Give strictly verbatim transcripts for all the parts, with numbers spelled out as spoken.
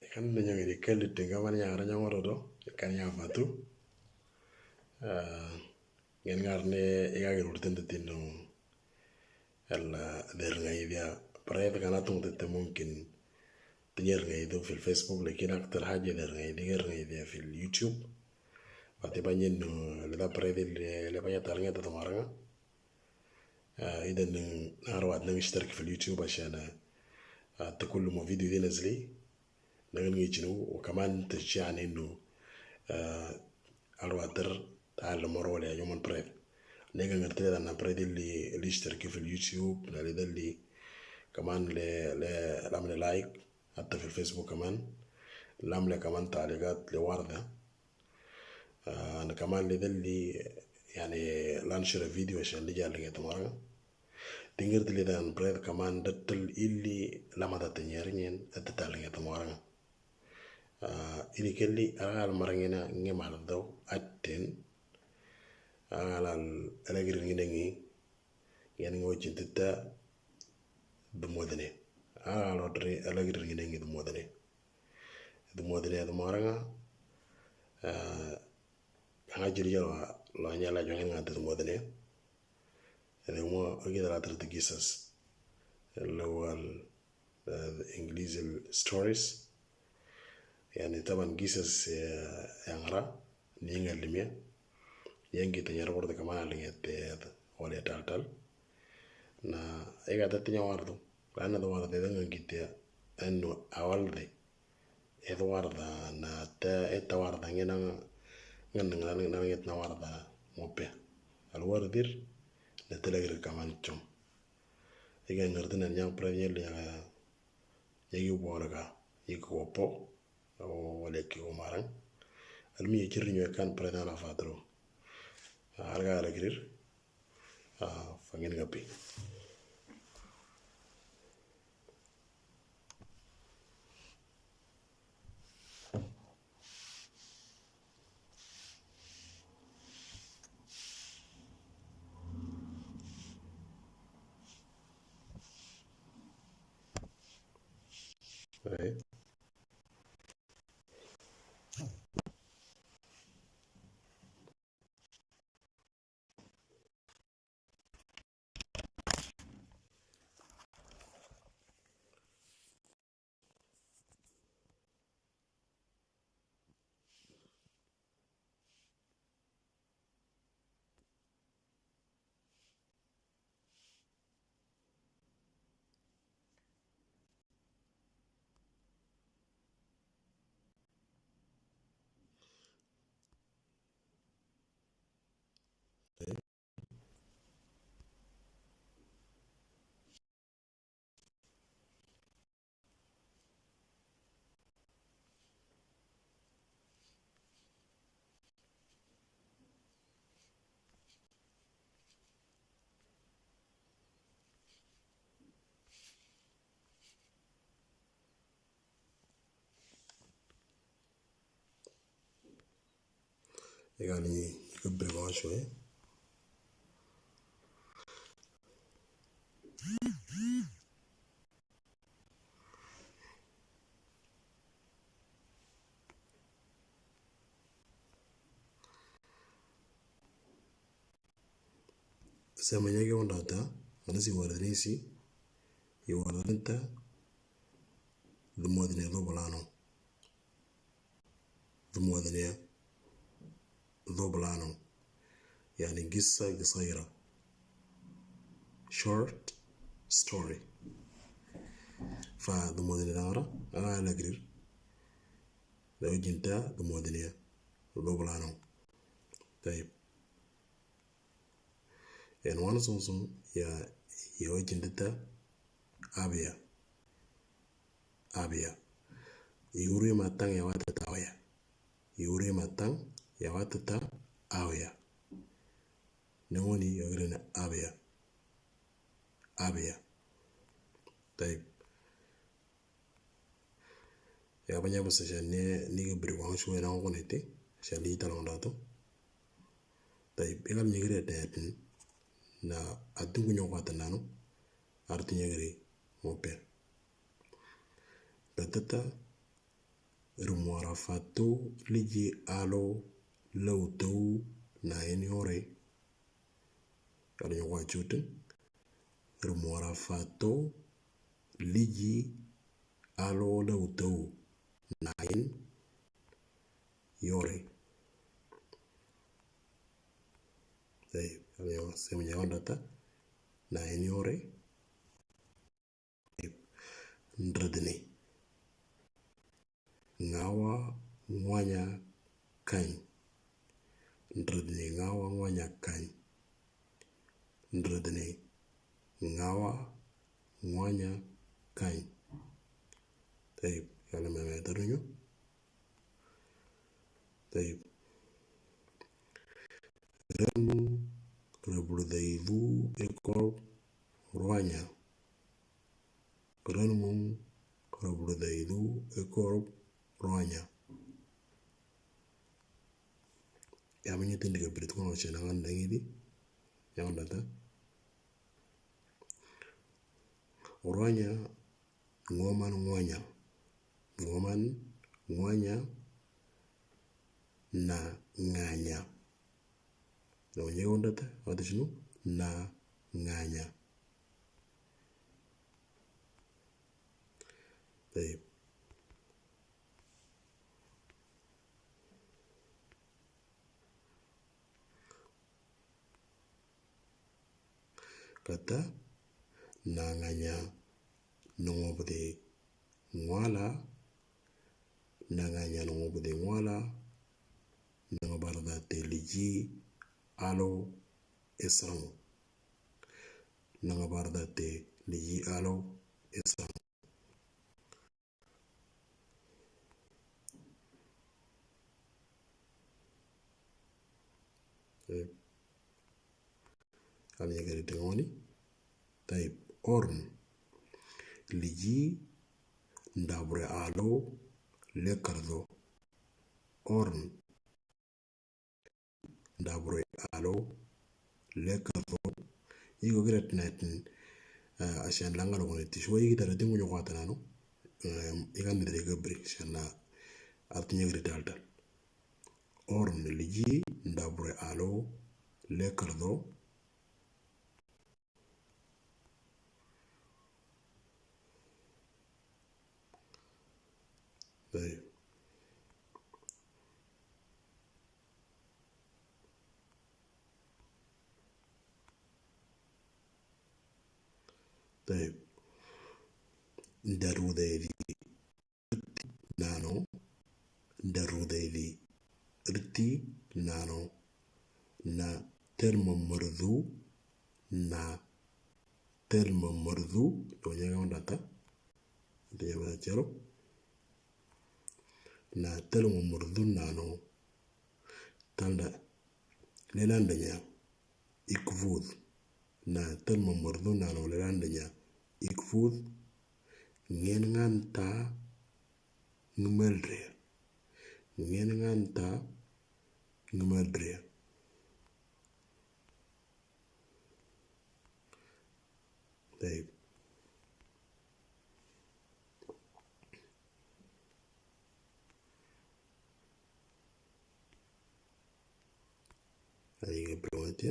Kan na nyang iri kali tinga man nyang ra nyang oro do, kan nyang fatu. Ah, ngen ngar ne ega gir urtin de tinu. Ella der ngai dia. Pare de kana tung te mungkin. Tinyer ngai do fil Facebook, lekin aktar haja der ngai dia, der ngai dia fil YouTube. Pati banyin no, le da pare de le, le banya tar ngai to maranga. Ah, idan nang arwat nang ishtarak fil YouTube ashan, ah, ta kullu ma video di nazli. Nang ngi chinu, wa kaman tashji'an innu, ah, arwatar ta'allum moro wala yawman pare. Nega ngartile dan pare di li, li ishtaraki fil YouTube, na li dalli kaman le, le, lamle like, hatta fil Facebook kaman. Lamle kaman ta'liqat le warda. Ah, na kaman li dalli, yani, lanshira video ashan li jali ngetu maranga. Tingir dili dan pare kaman datal ili lamada tanyarinyen, datal ngetu maranga. Ah, ini kelli agal marangina nge mal do atten. Agal al, alagir nginengi, ngen ngo cintita dumodene. Agal odri alagir nginengi dumodene. Dumodene dumaranga. Ah, anga jiri jalo lo nyala jongen ngante dumodene. Ede mo agi dala tar qisas. Lo wal, ah, English stories. Yani taban qisas, eh, yang ra, ni ngal limia. Yang kita nyara borda kamana linget, eh, wala tal tal. Na, ega tatinya wardu. Lana da warda eda ngan kita anu awal de. Eda warda na ta, eda warda ngena ngan ngan ngan ngan na warda mope. Al wardir na talagir kaman chum. Ega ngardan nyang pare nyel ya, ya yu borga, ya ko po, o wala ki o marang. Almi ya jiri nyo kan pare na fatro. Alga alagrir. Ah, fangin ngapi. Right. Ega ni, ni ka bere wa shwe. Sema nyake wanda ta, ana si wardani si, i wardani ta, dumodine do bulano. Dumodine do bulano. Yani qissa qisira. Short story. Fa dumodine da ora, ana alagrir. Da ujinta dumodine do bulano. Tayib. En wan sumsum ya, ya ujinta ta abiya. Abiya. Yuri matang ya wata ta awiya. Yuri matang ya wata ta awiya. Nengoni ya grena abiya. Abiya. Tayib. Ya banya basa sha ne ni ga biri wang shuwe na wang kone te. Sha li ta long da to. Tayib, egal nyegri ete etin. Na atin ku nyoko atan nanu. Arti nyegri mope. Gatata. Rumuara fatu liji alo lautou na eniore. Kala nyoko achutin. Rumuara fatu liji alo lautou na eniore. Tayib, kala nyoko semu nyoko ndata na eniore. Ndrǝdǝnǝ ngawa ngwanya kany. Ndrǝdǝnǝ ngawa ngwanya kany. Ndrǝdǝnǝ ngawa ngwanya kany. Tayib, yala meme tarunyo. Tayib. Ranu rabuludaidu ekor rwanya. Ranu rabuludaidu ekor rwanya. Yamenye tindi ke brit kono chena ngan dangi di. Yang data. Rwanya ngoman ngwanya. Ngoman ngwanya na nganya. Na nganya kondata, wati shinu na nganya. Tayib. Kata na nganya nongobde ngwala, na nganya nongobde ngwala, nanga barda te liji alo esrang. Nanga barda te liji alo esrang. Tayib. Kala nyoko ri tengoni. Tayib. Orn. Liji ndabure alo lekardo. Orn. Ndabure alo lekardo. Iko kira tinatin, eh, ashan langa lo kone tishwa iki tara tingu nyoko atanano. Eh, ikan nidre gabri shana artinya gri tal tal. Orn liji ndabure alo lekardo. Tayib. Tayib. Ndaruderi nano, ndaruderi rti nano, na telmo mrdu, na telmo mrdu, donya ga ndata, donya ga chero, na telmo mrdu nano, tanda, lelandanya, ikvud, na telmo mrdu nano lelandanya, ikvud, ngen nganta, ngmeldre. Ngen nganta, ngmeldre. Tayib. Ayi ke promote.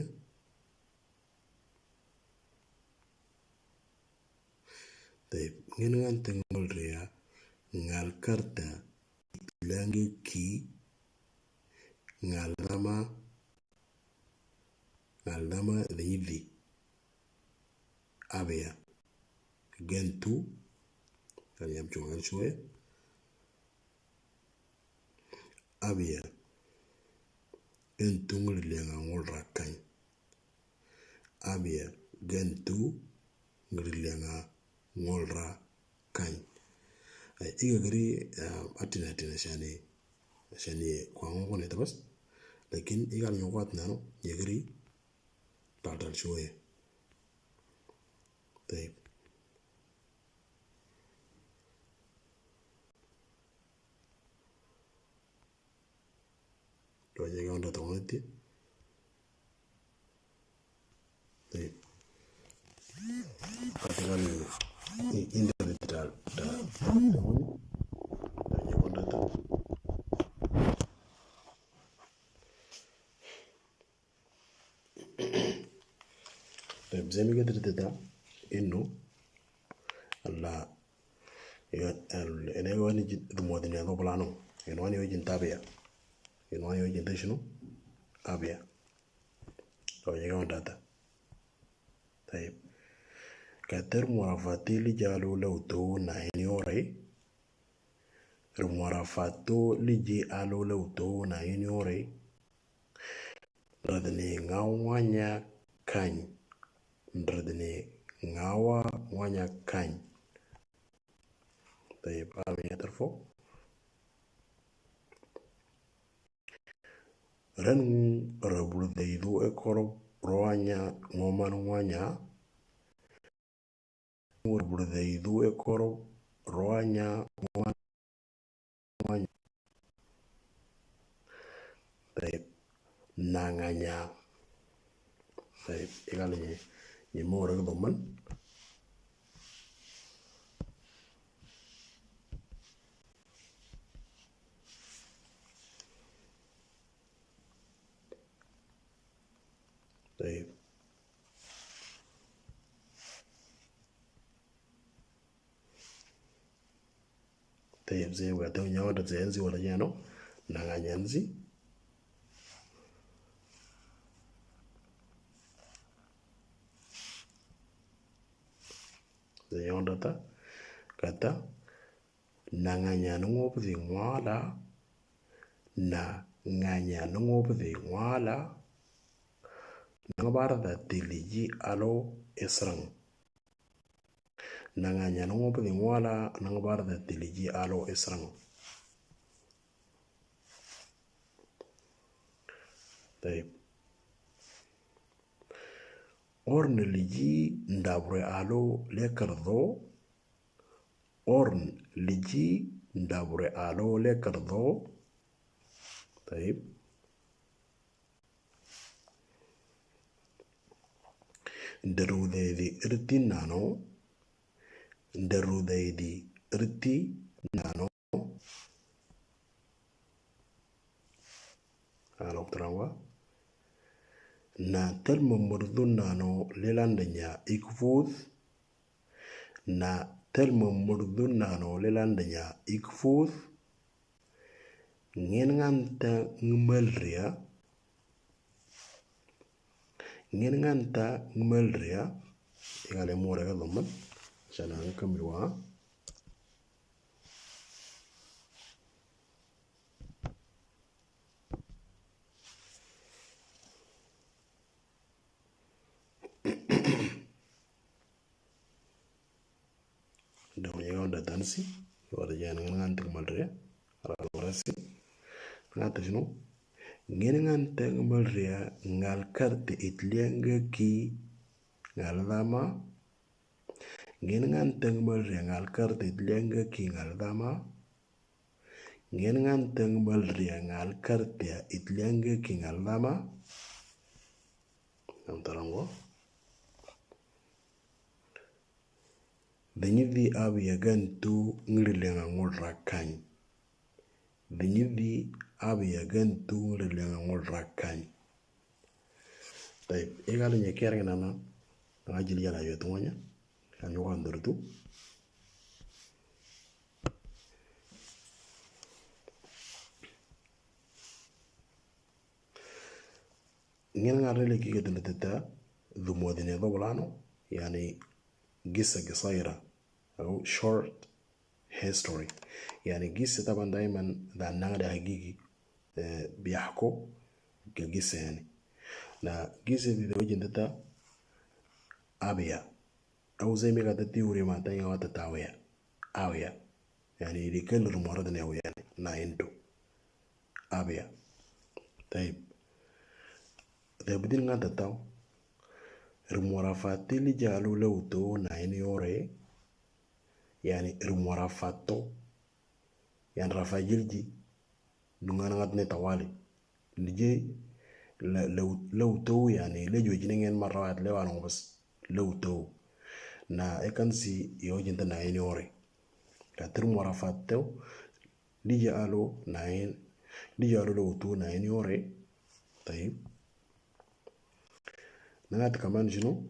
Tayib, ngen nganta ngmeldre ya, ngal karta, langi ki, ngal dama, ngal dama didi. Abeya. Gentu. Kala nyoko chungan shwe. Abeya. Gentu ngri lenga ngolra kany. Abeya. Gentu ngri lenga ngolra kany. Ay, iga gri, ah, atina, atina shani, shani kwa ngo kone tabas. Lakin iga nyoko atinano, yegri, tal tal shwe. Tayib. Donya ga ndata wati. Tayib. Katika ni, i-, internet da, da, donya ga ndata. Zemi ke tiri teta inu la ene wani ji dumo dine do plano. Ene wani wajin tabia. Ene wani wajin tashinu abia. To yega on data. Tayib. Kater murafati li jalo lawto na ini ore. Murafato li ji alo lawto na ini ore. Ndradini ngawa nya kany. Ndradini ngawa wanya kany. Tayib, ami atarfo. Ren ngu rabur daidu ekoro roanya ngoman wanya. Ngu rabur daidu ekoro roanya ngoman wanya. Tayib, nanganya. Tayib, ikali nye, nye mo rek doman. Tayib. Tayib, zai wata nyawa da zai yanzu wala yano, nanganya nzi. Zai yawa data, kata, nanganya nungo pudi ngwala, nanganya nungo pudi ngwala, nangbarda tiliji alo esrang. Nanganya nungo pudi ngwala, nangbarda tiliji alo esrang. Tayib. Orn liji ndabure alo lekardo. Orn liji ndabure alo lekardo. Tayib. Ndarudedi irti nano. Ndarudedi irti nano. Alo kutarangwa. Na telmo murdu nano lelandanya ikfud. Na telmo murdu nano lelandanya ikfud. Ngen nganta ngmalria. Ngen nganta ngmalria. Ikale more ga doman. Sana ngamilwa. Dama yega wanda tansi, wala jana ngan ngan tik malre, ala warasi. Ngata shinu. Ngen nganta ngmalre ngal karte itlianga ki ngal dama. Ngen nganta ngmalre ngal karte itlianga ki ngal dama. Ngen nganta ngmalre ngal karte itlianga ki ngal dama. Am tarango. Dinyidi abi yagantu ngrilenga ngulra kany. Dinyidi abi yagantu ngrilenga ngulra kany. Tayib, ikali nye kere nana, ngajili yala yotungonya, kan yokan dortu. Ngin ngar ne leki ke tene teta, dumodine do bulano, yani gisa gisaira, au short history. Yani gisa taban daiman da nang da hagigi, eh, biyahko ke gisa yani. Na gisa di do jin teta abiya. Au zai mi kata tiuri ma ta yawa teta awiya. Awiya. Yani di kel rumora dene awiya yani. Na intu. Abiya. Tayib. Tayib din nga teta. Rumora fatili jalu leuto na ini ore. Yani rumora fato. Yani rafa jilji. Nungan ngat ne tawali. Lije leuto yani lejo jine ngen marawat lewa nong bas. Leuto. Na ekan si yo jinta na ini ore. Katir murafato. Lije alo na in. Lije alo leuto na ini ore. Tayib. Nangat kaman jino.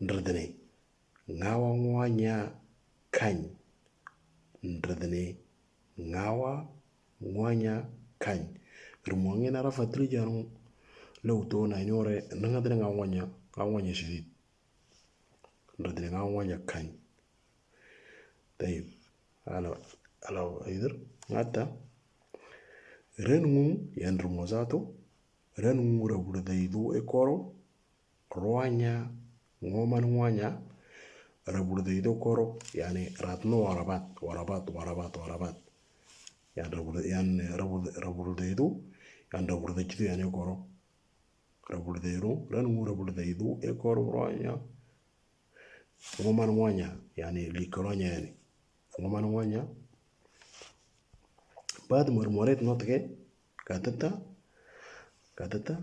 Ndrǝdǝne ngawa ngwanya kany. Ndrǝdǝne ngawa ngwanya kany. Rǝmwang'e nara fatǝrǝ janu lewto na inore nǝngatǝne ngawa ngwanya, ngawa ngwanya shidid. Ndrǝdǝne ngawa ngwanya kany. Tayib. Alo, alo, idir ngata. Ren ngung yan rǝmwazatu. Ren ngung rabulda idu ekoro. Rwanya ngoman ngwanya rabulda idu koro, yani ratno warabat, warabat, warabat, warabat. Yan rabulda, yan rabulda, rabulda idu, yan rabulda jidu yani koro. Rabulda idu, ren ngung rabulda idu ekoro rwanya ngoman ngwanya, yani likoranya yani. Ngoman ngwanya. Bad mor moret notke, katata, katata,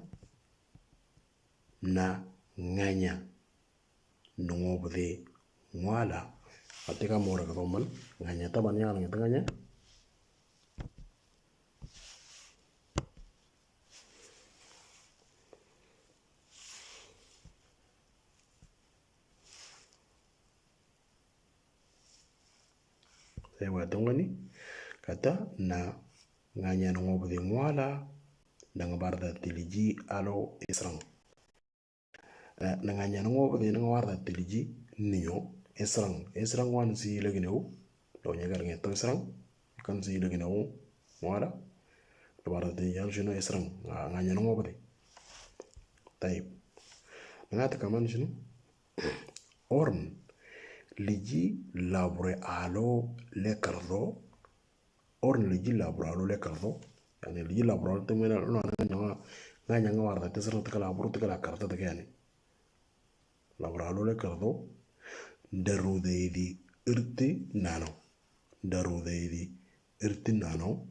na nganya nongobde ngwala. Atika mora ka toman nganya taban ya nganya nganya. Sewa tongani kata na nganya nongobde ngwala. Nang barda tiliji alo esrang. Eh, na nganya nongobde nang warda tiliji niyo esrang. Esrang wan si lagi neu. Lo nyagar ngeto esrang. Kan si lagi neu. Wala. Lo barda tiliji alo sino esrang. Nga-, nganya nongobde. Tayib. Nangata kaman sino. Orn. Liji labre alo lekardo. Orn liji labre alo lekardo. Yani liji labre alo temena lo na nganya, nganya nga warda tesrang teka labro teka la karta teka yani. Labre alo lekardo. Daru de idi irti nano. Daru de idi irti nano.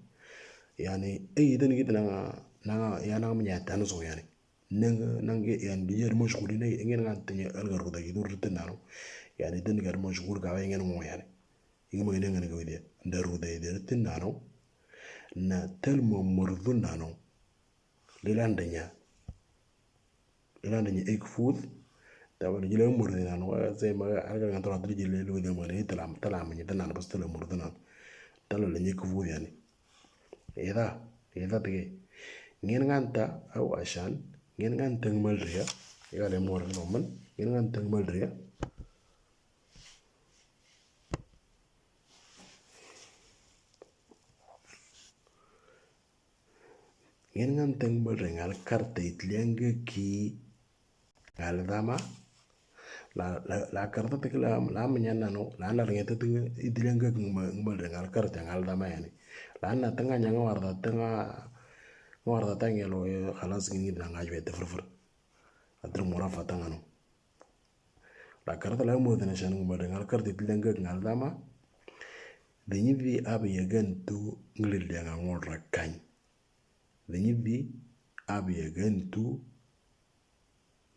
Yani, eh, idan gidi nanga, nanga, ya nanga manya tanu so yani. Nanga, nanga, yani, dia mo shukuri ne, ingen ngan tanya alga ruda gitu irti nano. Yani, idan gidi mo shukuri kawa ingen mo yani. Ingen mo ingen ngan kawide. Daru de idi irti nano. Na tel mo murdu nano. Lilandanya. Lilandanya ek food. Taban jila murdu nano. Zai ma alga ngan tala jila lu de mo ne tala, tala manya tala bas tala murdu nano. Tala lanya ek food yani. Ida, ida tege. Ngin nganta, au ashan, ngin nganta ngmal ria. Iga le mor noman, ngin nganta ngmal ria. Ngin nganta ngmal ria ngal karta itlianga ki ngal dama. La, la, la karta teke la, la manya nano, la na ringa tete idile nga ngma, ngma ringa la karta ngal dama yani. La na tenga nyanga warda tenga, warda tenga lo, eh, khalas ngin ngin nga jwe te fur fur. Adir mora fata ngano. La karta la mo dana shan ngma ringa la karta idile nga ngal dama. Denyi di abi ya gantu ngli lianga ngol rakany. Denyi di abi ya gantu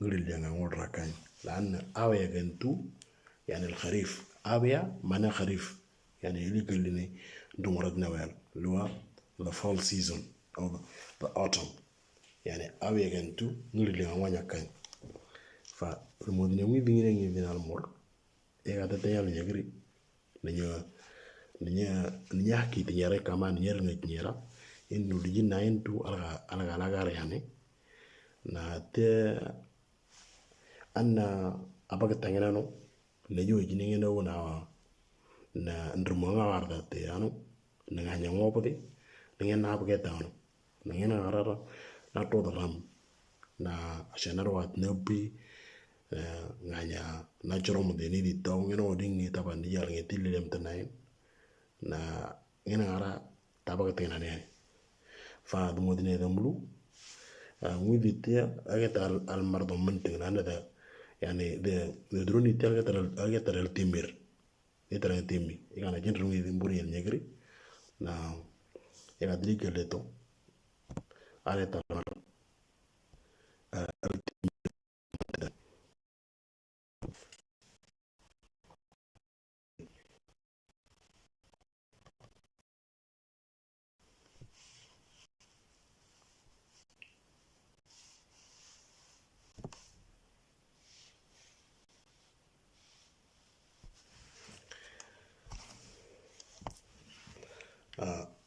ngri lianga ngol rakany. Lan awya gantu, yani al-kharif. Awya mana kharif. Yani ili kalini dungurat nawel. Lua the fall season or the autumn. Yani awya gantu ngri lianga ngwanya kany. Fa lumodine ngwi dingine ngi dinal mor. Ega tete yalo nyagri. Nanya, nanya, nanya ki tinyara kama nanya ngai tinyara. Inu liji na intu alga, alga, alga yani. Na te anna abak tangena no. Na jo jini ngena wo na, na ndrumanga warda te ano. Na nganya ngopde. Na ngena abak tano. Na ngena ngarara na to dalam. Na ashanar wat nabi, eh, nganya na choro mo deni di tau ngena oding ni taban di yal ngeti lilem tenain. Na ngena ngara tabak tena ne. Fa dumo dine dambulu. Ah, ngwi di tia, age ta al, al mardom menting na da. Yani, de, de droni tia age ta al, age ta al timir. Age ta al timi. Ikana jin rungi di mburi yan nyegri. Na, ega dili geleto. Ale ta al, ah, al timir.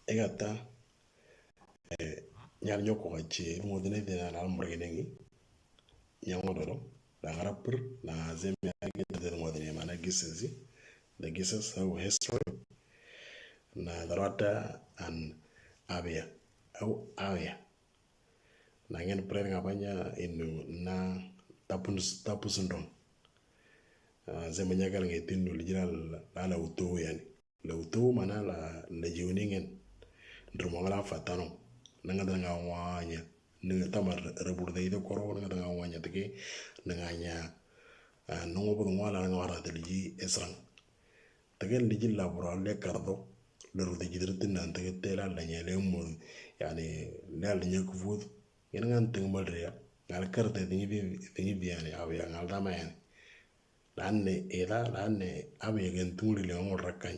Egata, nyar nyoko kachi mo dene dene na murgenengi. Nyangororo, na ngarapur, na zemi agi dene mo dene mana gisesi. The gisesi au history. Na darata an abia, au abia. Na ngen prayer ngapanya inu na tapus tapusundong. Zemi nyagal ngetinu lijira la la utu yani. La utu mana la la jiuningen. Ndrumo ngala fatano. Nanga dana nga wanya. Nanga tamar rebur de ido koro nanga dana nga wanya teke. Nanga nya nungo bu ngwa la nga wara de liji esrang. Teke liji la bura le kardo. Le rude jidrtin nan teke tela la nya le mu yani le la nya kufut. Ngena ngan teng mal ria ngal karte tingi bi tingi bi yani awe ngal dama yani. Lanne ela lanne awe gen tungri le ngol rakkan.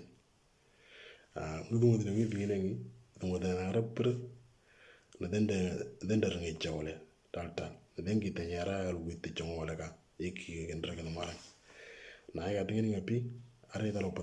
Ngi dungo dina ngi bi ngi dungo dina ngarapur. Na dende dende ngi chawle tal tal na dengi tanyara al witte chongole ka iki gen rek no mara. Na ya tingi ngi pi are dalo